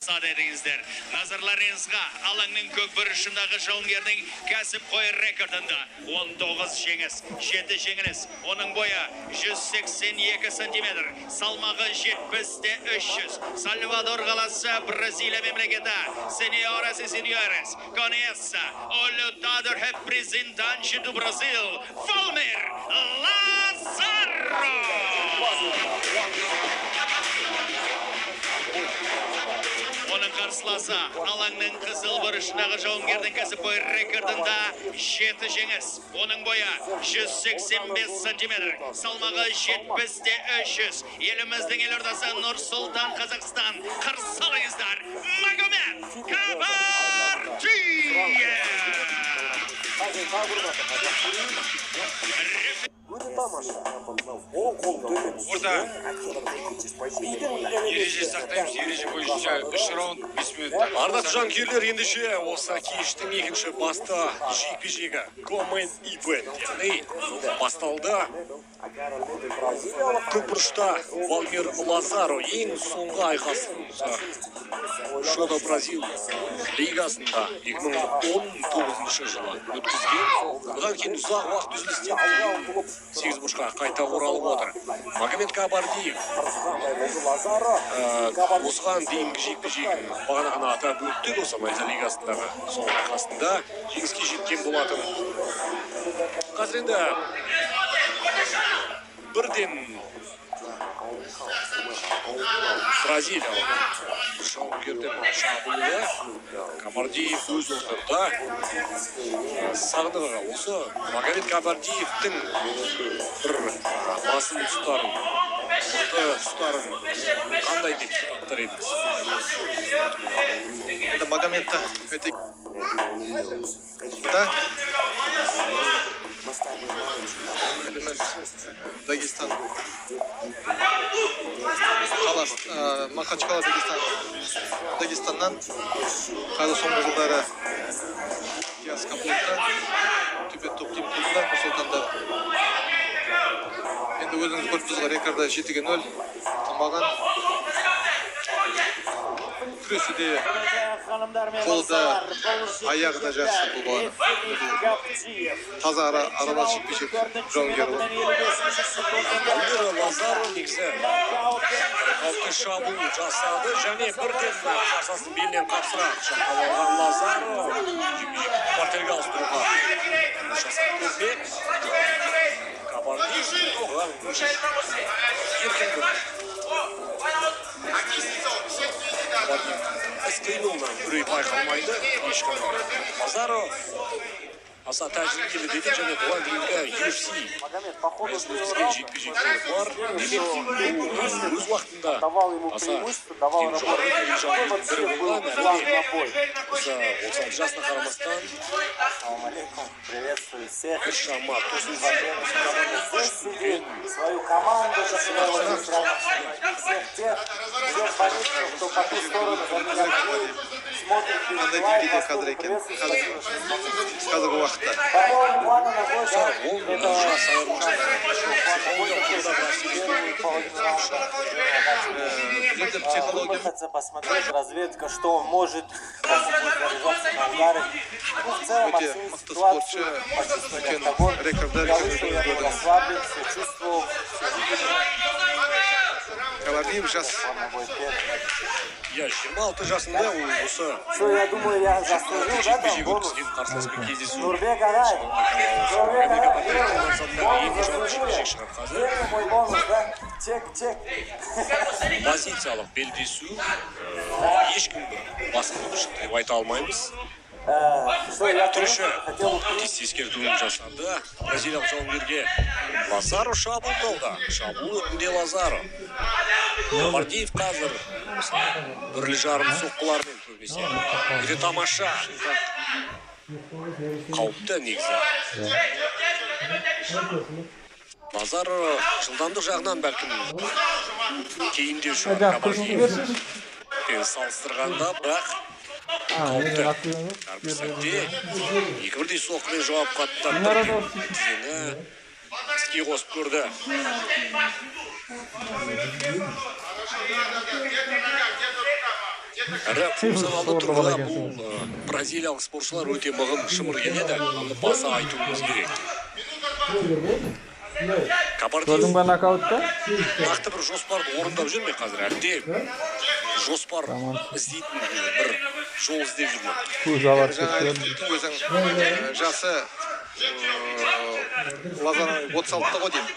Дедіңіздер. Назарларыңызға, алаңның көк бұрышындағы жауынгердің кәсіпқой рекордында 19 жеңіс, 7 жеңіліс. Оның бойы 182 сантиметр, салмағы 70-те 300. Сальвадор қаласы, Бразилия мемлекеті. Senhoras e senhores, conheça o lutador representante do Brasil, Valmir Lazaro! Оның қарсыласы, алаңның қызыл бұрышындағы жауынгердің кәсіпқой рекордында 7 жеңіс. Оның бойы 185 сантиметр, салмағы 70-те 300. Еліміздің елордасы Нұр-Сұлтан, Қазақстан. Қарсы алыңыздар, Магомед Кабардиев! Өте тамаша. Оң қолын төмен түсірді. Орта ереже сақтаймыз, ереже бойынша 3 раунд 5 минут. Ардақты жанкүйерлер, ендеше осы кештің екінші басты жекпе-жегі Co-Main Event, яғни басталды. Көк бұрышта Валмир Лазаро ең соңғы айқасын Шода Бразил лигасында 2019 жылы өткізген. Бұдан кейін ұзақ уақыт үзілістен кейін сегіз бұрышқа қайта оралып отыр. Магомед Кабардиев осыған дейінгі жекпе-жегін бағана ғана атап өттік, осы Найза лигасындағы соңғы айқасында жеңіске жеткен болатын. Қазір енді бірден бразилиялық жауынгердің шабуылы. Кабардиев өз ортада. Сағыныға, осы Магомед Кабардиевтің бір басым тұстарын, мықты тұстарын қандай деп сипаттар едіңіз? Енді Магомедті өте да еліміз Дагестан қаласы, Махачкала, Дагестан, Дагестаннан. Қазір соңғы жылдары Диас Комплектта, Төбет топ тим клубында, Нұр Сұлтанда. Енді өзіңіз көріп тұрсыз ғой, рекорды 7-0, ұтылмаған. Күресі де, қолы да, аяғы да жақсы бұл баланың. Таза аралас жекпе-жек жауынгері ғой. Валмир Лазаро негізі қауіпті шабуыл жасады және бірден қарсыластың белінен қапсыра құшақтап алған Лазаро жекпе-жекті партерге ауыстыруға жасап көрмек. Кабардиев оған еркін көрінді. Кабардиев іс қимылынан үрей байқалмайды ешқандай. Лазаро аса тәжірибелі деді және бұған дейінгі UFC өткізген жекпе-жектері бар. Демек, бұл өз уақытында аса ең жоғары деңгейлі жауынгердің бірі болған. Әрине, осы 36 жасына қарамастан Приветствую всех. біршама тосынсыз Здесь сидит свою команду, которая вот здесь рядом со мной. Всех тех, всех болельщиков, кто по ту сторону за меня болеет, смотрит, Қандай переживает, деңгейде вас қазір тоже екен приветствую. қазір Спасибо, что смотрите. Қазіргі уақытта? По поводу плана на бой, да, ол это жас айырмашылығы первую половину раунда. Бұл жерде психология Вымотаться, посмотреть разведка, что он может, как он будет заряжаться на удары. Ну, в целом, Өте оценить мықты ситуацию, спортшы, почувствовать үлкен октагон. рекордтар Я вышел, я был көрді. Расслаблен, все чувствовал, все видели. Кабардиев жас. План на бой первый. Иә, 26 жасында ол осы Что, я думаю, я заслужил, да, там жекпе-жек бонус? өткізген қарсыласпен кездесу. Нурбек Агай, Нурбек Магомед Агай, Кабардиев первый. мансабындағы Бонус ең жоғары заслужил жекпе-жек я. шығар қазір. Первый мой бонус, да? Чек, чек. Позициялық белдесу, ешкім бір басым болып шықты деп айта алмаймыз. Что, я Төреші хотел бы тиісті ескертуін жасады бразилиялық жауынгерге. Лазаро шабуылдауда, шабуыл үстінде Лазаро. Кабардиев қазір бірлі жарым соққылармен көбінесе өте тамаша, қауіпті негізі. Лазаро жылдамдық жағынан бәлкім кейіндеу шығар Кабардиевпен салыстырғанда, бірақ қауіпті. Әрбір сәтте екі бірдей соққымен жауап қатты, тізені іске қосып көрді. Әрі функционалды тұрғыда бұл бразилиялық спортшылар өте мығым, шымыр келеді. Оны баса айтуымыз керек. Кабардиев Көрдің ба нокаутты? нақты бір жоспарды орындап жүр ме қазір, әлде жоспар іздейтін бір жол іздеп жүр ме? Көз аларып Жаңа кеткен. айтып кеттің өзің, жасы Лазаро 36-та ғой деймін.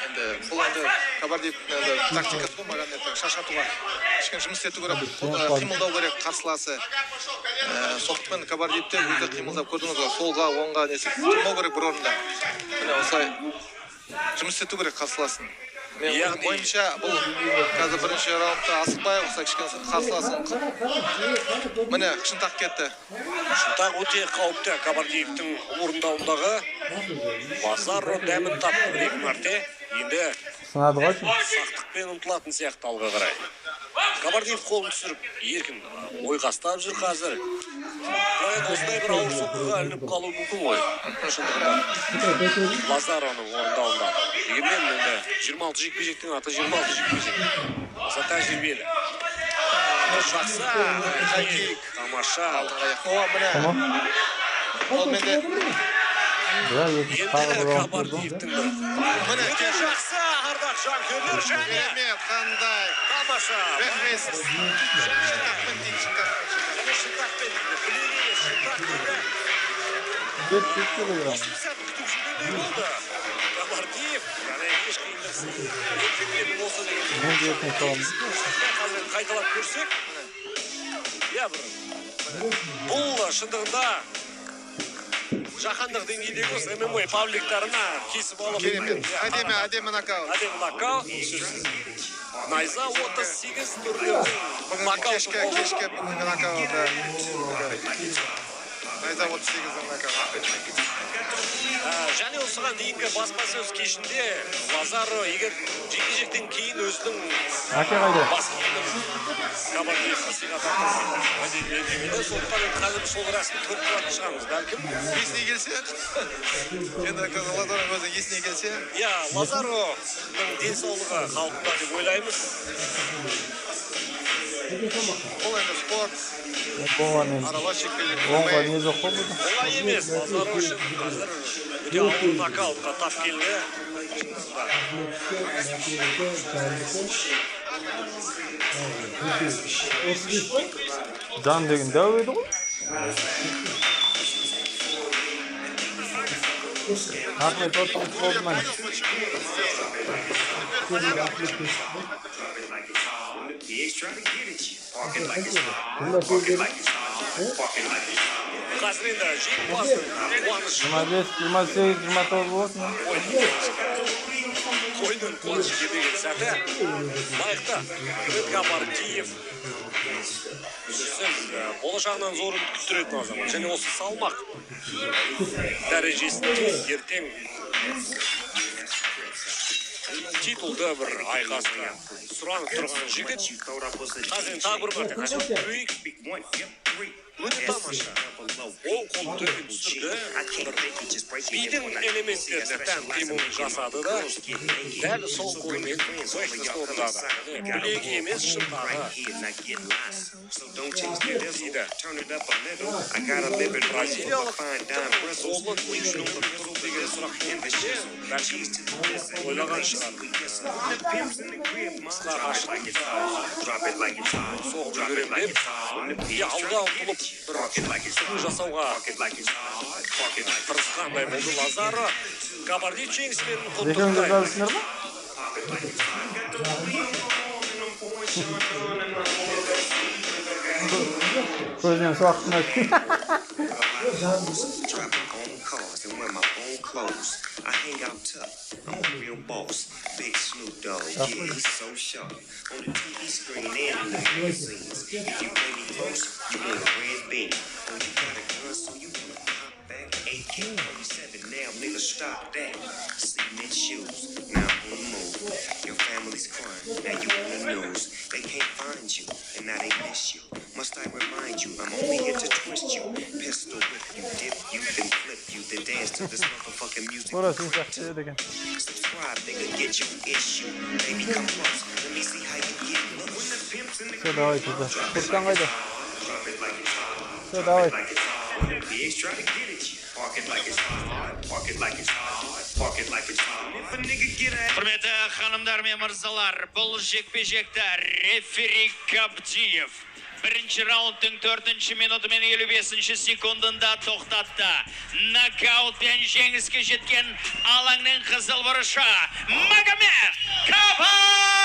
Енді бұл енді Кабардиевтің енді тактикасы ғой, Магомедтің шаршатуға, кішкене жұмыс істету керек, қимылдау керек қарсыласы. Сондықтан Кабардиев те өзі қимылдап, көрдіңіз ғой, солға, оңға несі тұрмау керек бір орында. Міне, осылай жұмыс істету керек қарсыласын. Мен ойымша, бұл қазір бірінші раундта асықпай, осылай кішкене қарсыласын, міне, шынтақ кетті. Шынтақ өте қауіпті Кабардиевтің орындауындағы. Лазаро дәмін тапты бір екі мәрте. Енді Сынады ғой. сақтықпен ұмтылатын сияқты алға қарай. Кабардиев қолын түсіріп, еркін ойқастап жүр қазір. Бірақ енді осындай бір ауыр соққыға ілініп қалуы мүмкін ғой шындығында Лазароның орындауында. Дегенмен енді 26 жекпе-жектің аты 26 жекпе-жек. Аса тәжірибелі. Жақсы. Хай-кик. Тамаша. О, міне. Ол менде. Иә, екінші Енді тағы бір раунд берді ғой. Кабардиевтің бір Міне, өте жақсы, ардақ жанкүйерлер, және керемет, қандай. тамаша. Бэкфист. Шынтақпен тиді, шынтақпен. Және шынтақпен, білегі емес, шынтақ тиді. 5 килограмм. Осы сәт күтіп жүргендей болды Кабардиев, және еш қиындықсыз ертеңдердің осы деген. Мен де ертең саламын. Қазір қайталап көрсек, иә, бір бұл шындығында жаһандық деңгейдегі осы ММА пабликтарына кесіп алып. Керемет. Иә, Әдемі, әдемі нокаут. Әдемі нокаут, сөзсіз. Найза 38 турнирдің Бүгінгі нокауты кешкі, болды. кешкі бүгінгі нокауты. Найза 38-дің нокауты. Және осыған дейінгі баспасөз кешінде Лазаро егер жекпе-жектен кейін өзінің Әке қайда? бас киімін Кабардиевқа сыйға тартқан уәде берген еді. Сондықтан енді қазір сол рәсімді көріп қалатын шығармыз бәлкім. Есіне келсе, енді қазір Лазароның өзі есіне келсе, Иә, Лазароның денсаулығы қалыпта деп ойлаймыз. Бұл енді спорт, Болған енді. аралас жекпе-жек. Оңға не жоқ қой бұда. Олай емес, Лазаро үшін қазір өте ауыр нокаутқа тап келді. Жан деген дәу еді ғой. Рахмет, 30 болды міне. Теперь понятно, почему это сделал. Қазір енді жеңімпаздың қуанышы. 25, 28, 29 болсын. Қойдың қуанышы келген сәті лайықты. Ахмет Кабардиев сөзсіз болашағынан зор үміт күттіретін азамат және осы салмақ дәрежесінде ертең титулды бір айқасқа сұранып тұрған жігіт. Қазір енді тағы бір мәрте қайталап көрейік. Өте тамаша, оң қолын төмен түсірді, бір бидің элементтеріне тән қимылын жасады да, дәл сол қолымен бэкфист орындады. Білегі емес, шынтағы тиді. Бразилиялық қолы не үшін тұрды деген сұрақ туғанда, бәлкім, ойлаған шығар, қысқа қашықтықта соғып жіберемін деп, иә, алға ұмтылып бір соққы жасауға тырысқандай болды Лазаро. Кабардиев жеңісімен Екеуің де құттықтаймыз. жаздыңдар ма? Көзінен суақтың. Drive my own cars and wear my own clothes. I hang out tough. I'm a real boss. Big Snoop Dogg, yeah, he's so sharp. On the TV screen and in the magazines. If you play me close, you want a red beam. Oh, you got a gun, so you wanna pop back? AK-47, now nigga, stop that. Cement shoes, now I'm on the move. Your family's crying, now you on the news. They can't find you, and now they miss you. Must I remind you, I'm only here to twist you. Pistol whip you, dip you, then flip you, then dance to this motherfucking music. Тура сен сияқты еді екен. Subscribe, nigga, get your issue. Baby, come close. Let me me see how you get low. When the pimp's in the Все, давайте, да. Фуркан қайда? drop it like it's hot. Все, давайте. Like it's hot. When the pigs try to get at you, park it like it's hot. Park it like it's hot. Park it like it's hot. If a nigga get a Құрметті ханымдар мен мырзалар, бұл жекпе-жекті рефери Кабдиев бірінші раундтың төртінші минуты мен 55-ші секундында тоқтатты. Нокаутпен жеңіске жеткен алаңның қызыл бұрышы Магомед Кабардиев!